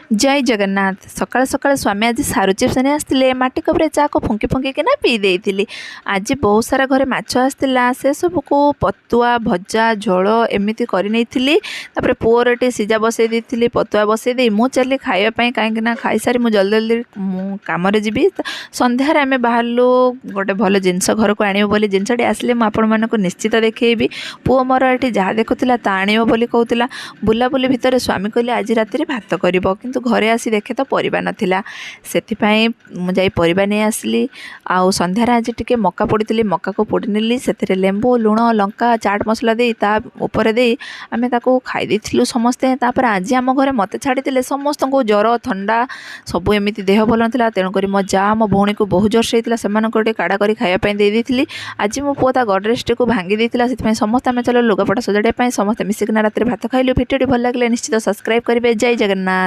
ଜୟ ଜଗନ୍ନାଥ। ସକାଳେ ସକାଳେ ସ୍ୱାମୀ ଆଜି ସାରୁ ଚିପ୍ସ ନେଇ ଆସିଥିଲେ। ମାଟି କପରେ ଚାକୁ ଫୁଙ୍କି ଫୁଙ୍କିକିନା ପିଇ ଦେଇଥିଲି। ଆଜି ବହୁତ ସାରା ଘରେ ମାଛ ଆସିଥିଲା। ସେସବୁକୁ ପତୁଆ ଭଜା, ଝୋଳ ଏମିତି କରିନେଇଥିଲି। ତାପରେ ପୁଅର ଟିକେ ସିଝା ବସେଇ ଦେଇଥିଲି। ପତୁଆ ବସେଇ ଦେଇ ମୁଁ ଚାଲିଲି ଖାଇବା ପାଇଁ, କାହିଁକିନା ଖାଇସାରି ମୁଁ ଜଲ୍ଦି ଜଲ୍ଦି ମୁଁ କାମରେ ଯିବି। ସନ୍ଧ୍ୟାରେ ଆମେ ବାହାରିଲୁ ଗୋଟେ ଭଲ ଜିନିଷ ଘରକୁ ଆଣିବୁ ବୋଲି। ଜିନିଷଟି ଆସିଲେ ମୁଁ ଆପଣମାନଙ୍କୁ ନିଶ୍ଚିତ ଦେଖେଇବି। ପୁଅ ମୋର ଏଠି ଯାହା ଦେଖୁଥିଲା ତା ଆଣିବ ବୋଲି କହୁଥିଲା। ବୁଲାବୁଲି ଭିତରେ ସ୍ୱାମୀ କହିଲେ, ଆଜି ରାତିରେ ଭାତ କରିବ। କିନ୍ତୁ ଘରେ ଆସି ଦେଖେ ତ ପରିବା ନଥିଲା। ସେଥିପାଇଁ ମୁଁ ଯାଇ ପରିବା ନେଇ ଆସିଲି। ଆଉ ସନ୍ଧ୍ୟାରେ ଆଜି ଟିକେ ମକା ପୋଡ଼ିଥିଲି। ମକାକୁ ପୋଡ଼ି ନେଲି। ସେଥିରେ ଲେମ୍ବୁ, ଲୁଣ, ଲଙ୍କା, ଚାଟ୍ ମସଲା ଦେଇ, ତା ଉପରେ ଦେଇ ଆମେ ତାକୁ ଖାଇ ଦେଇଥିଲୁ ସମସ୍ତେ। ତାପରେ ଆଜି ଆମ ଘରେ ମୋତେ ଛାଡ଼ିଦେଲେ ସମସ୍ତଙ୍କୁ ଜ୍ୱର, ଥଣ୍ଡା ସବୁ ଏମିତି, ଦେହ ଭଲ ନଥିଲା। ତେଣୁକରି ମୋ ଯାଆ, ମୋ ଭଉଣୀକୁ ବହୁତ ଜୋରସେ ହେଇଥିଲା। ସେମାନଙ୍କୁ ଟିକେ କାଢ଼ା କରି ଖାଇବା ପାଇଁ ଦେଇ ଦେଇଥିଲି। ଆଜି ମୋ ପୁଅ ତା ଗଡ଼ରେଜଟିକୁ ଭାଙ୍ଗି ଦେଇଥିଲା। ସେଥିପାଇଁ ସମସ୍ତେ ଆମେ ଚାଲ ଲୁଗାପଟା ସଜାଡ଼ିବା ପାଇଁ। ସମସ୍ତେ ମିଶିକିନା ରାତିରେ ଭାତ ଖାଇଲୁ। ଭିଡ଼ିଓଟି ଭଲ ଲାଗିଲେ ନିଶ୍ଚିତ ସବସ୍କ୍ରାଇବ୍ କରିବେ। ଜୟ ଜଗନ୍ନାଥ।